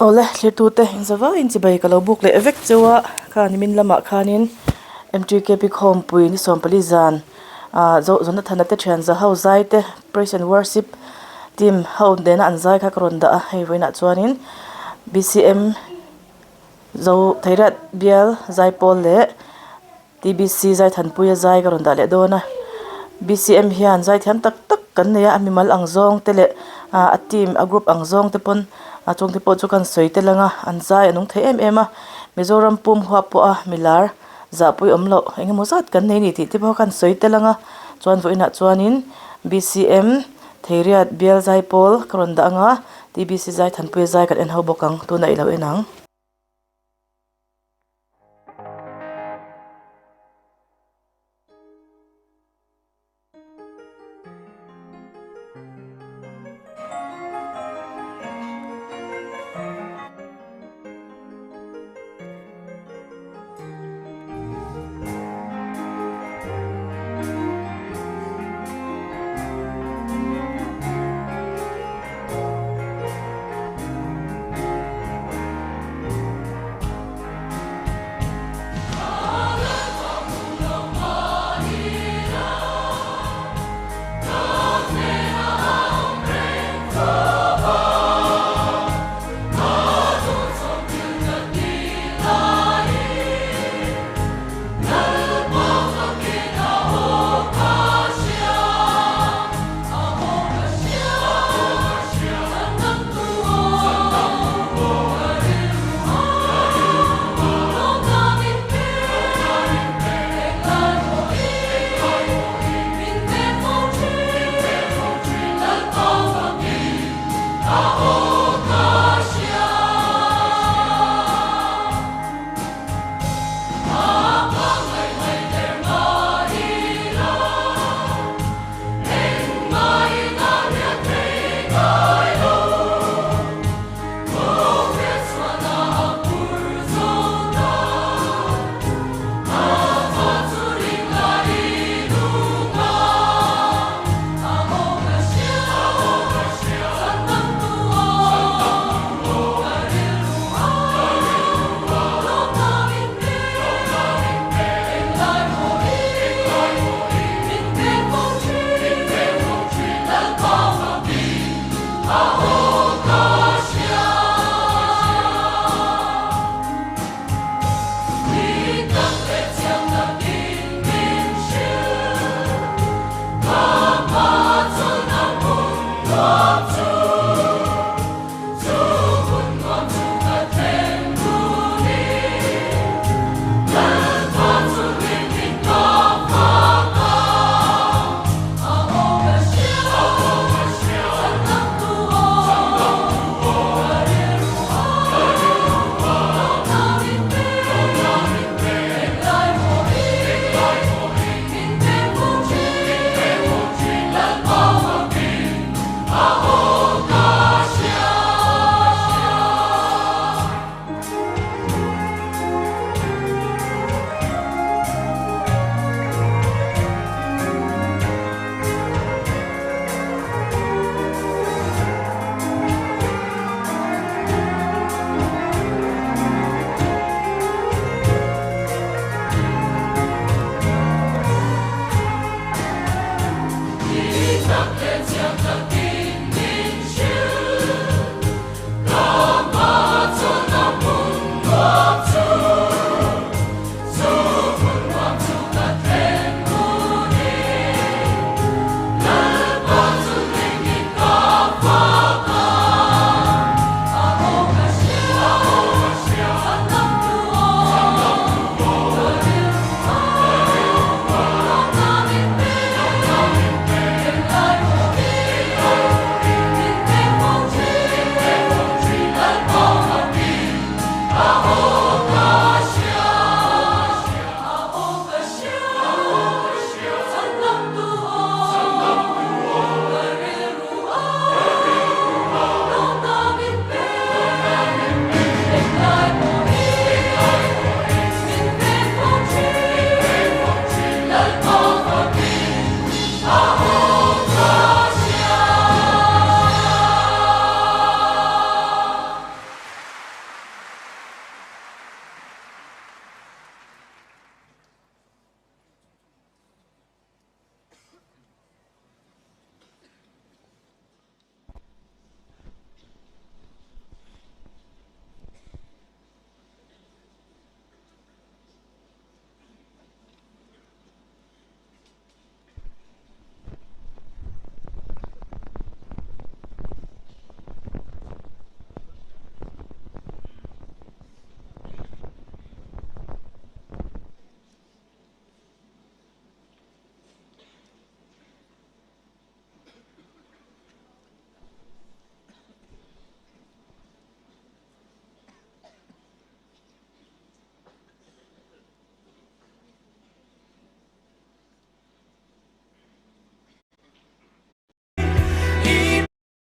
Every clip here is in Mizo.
Awle thlirtute inzavaiin chibai ka lo buk leh vek cheu a kha nimin lamah khanin M_T_K_P khawmpui ni 14 zan ah Zonathana te thian za ho zai te praise and worship team ho nena an zai kha ka rawn dah a hei vawiinah chuanin B_C_M zo Theiriat bial zaipawl leh. TBC Zaithanpuia zai ka rawn dah leh dawn a, BCM hian zaithiam tak tak kan nei a, a mimal ang zawng te leh a team a group ang zawng te pawn a chung te pawh chu kan sawi tel ang a, an zai a nung thei em em a, Mizoram pum huap pawh a milar zahpui awm loh eng emaw zat kan nei a ni tih te pawh khan sawi tel ang a, chuan vawiinah chuanin BCM Theiriat Bial Zaipawl ka rawn dah ang a, TBC Zaithanpuia zai kan en ho bawk ang, tunah i lo en ang.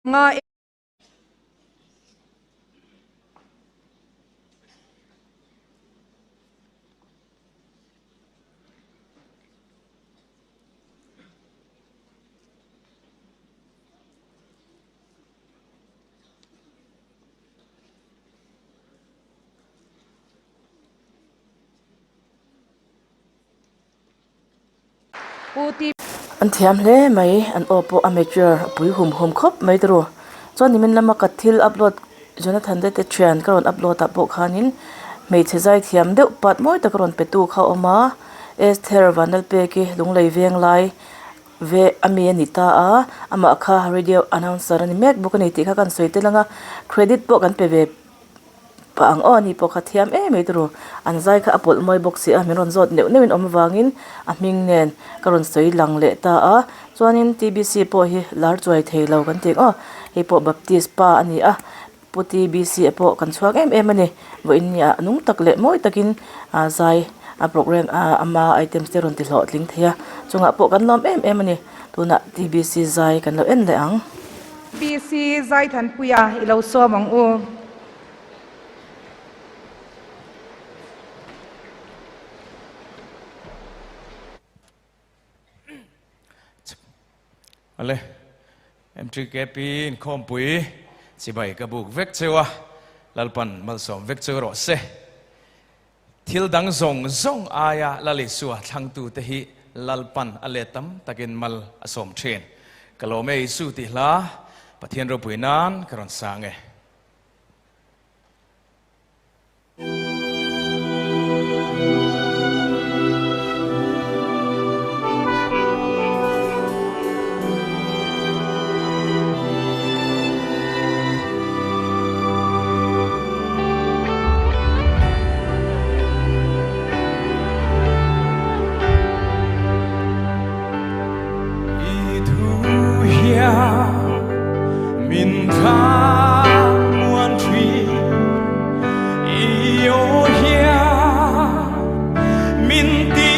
Nga An thiam hle mai an aw pawh a mature a pui hum hum khawp mai tiraw chuan nimin lama ka thil upload Jonathan te te thian ka rawn upload ah pawh khanin hmeichhe zai thiam deuh pat mawi tak a rawn pe tu kha a awm a Esther Vanlalpeki lunglei veng lai ve a mi a ni ta a amah kha radio announcer a ni mek bawk a ni tih kha ka han sawi tel ang a credit pawh kan pe ve. Pah ang aw ani pawh kha thiam em mai turu an zai kha a pawlh mawi bawk si a min rawn zawt neuh neuh in awm avangin a hming nen ka rawn sawi lang leh ta a chuanin T B C pawh hi lar chuai thei lo kan tih ang aw hei pawh baptist pa a ni a pu T B C a pawh kan chhuak em em a ni vawiin ni ah nung tak leh mawi takin ah zai a programme ah ama items te rawn ti hlawhtling thei a chungah pawh kan lawm em em a ni tunah T B C zai kan lo en leh ang. PC Zaithanpuia i lo sawm ang u. Ale, MTKP inkhawmpui chibai ka buk vek cheu a, Lalpan malsawm vek cheu rawh se. Thil dang zawng zawng aia Lal Isua thlangtute hi Lalpan a let tam takin mal a sawm thin. Ka lawm e Isu tih hla Pathian ropui nan ka rawn sang e. I thu hian min thlamuan thin, i aw hian min ti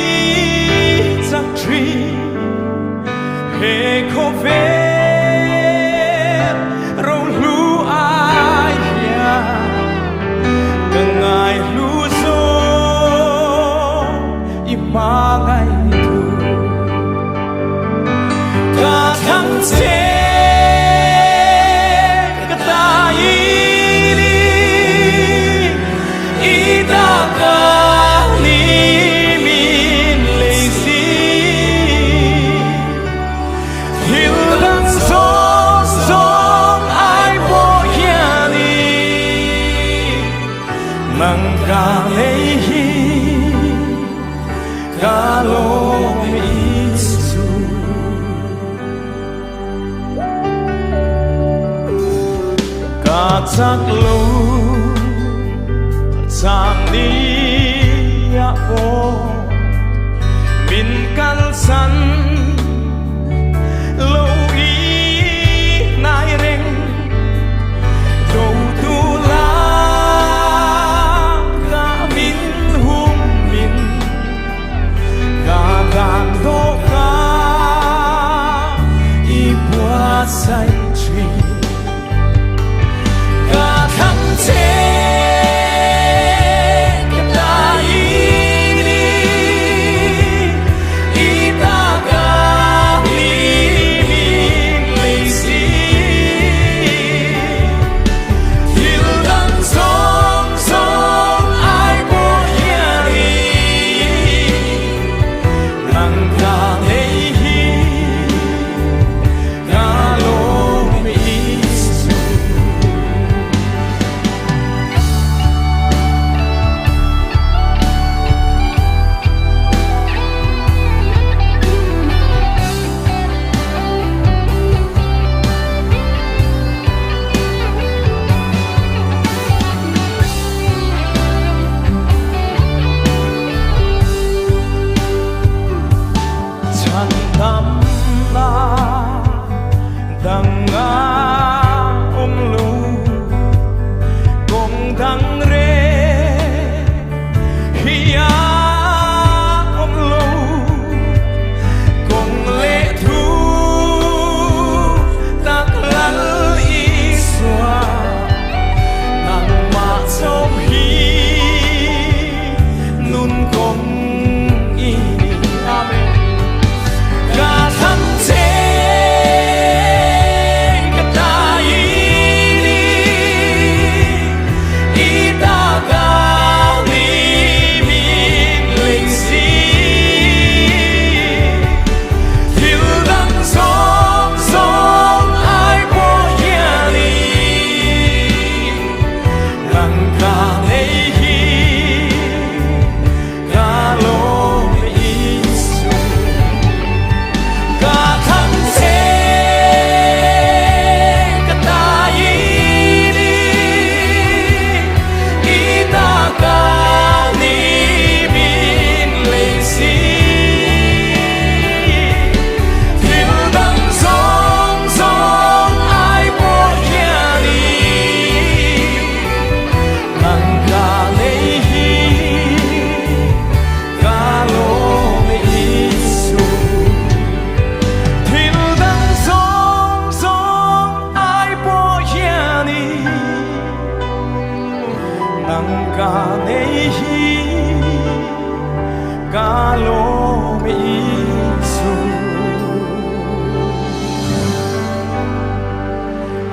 chak thin. He khawvel rohlu ai hian ka ngaihlu zawk i hmangaih thu. Ka thlang che ka ta i ni, i ta ka ni min lei si. Thil dang zawng zawng ai pawh hian i nang ka lei hi ka lawm Isu. Ka chak lo chang ni ah pawh min kalsan lo i nai reng do tu la ka min hum min ka dan do ka i buatsaih thin. Ka thlang che ka ta i ni, i ta ka ni min lei si. Thil dang zawng zawng ai pawh hian i nang ka nei hi. Ka lawm Isu. Chhandamna dang a awm lo, kawng dang reng hi a awm lo, kawng leh thu tak lal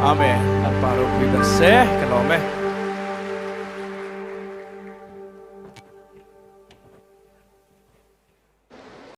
Amen. Lalpa ropui ber se, ka lawm e.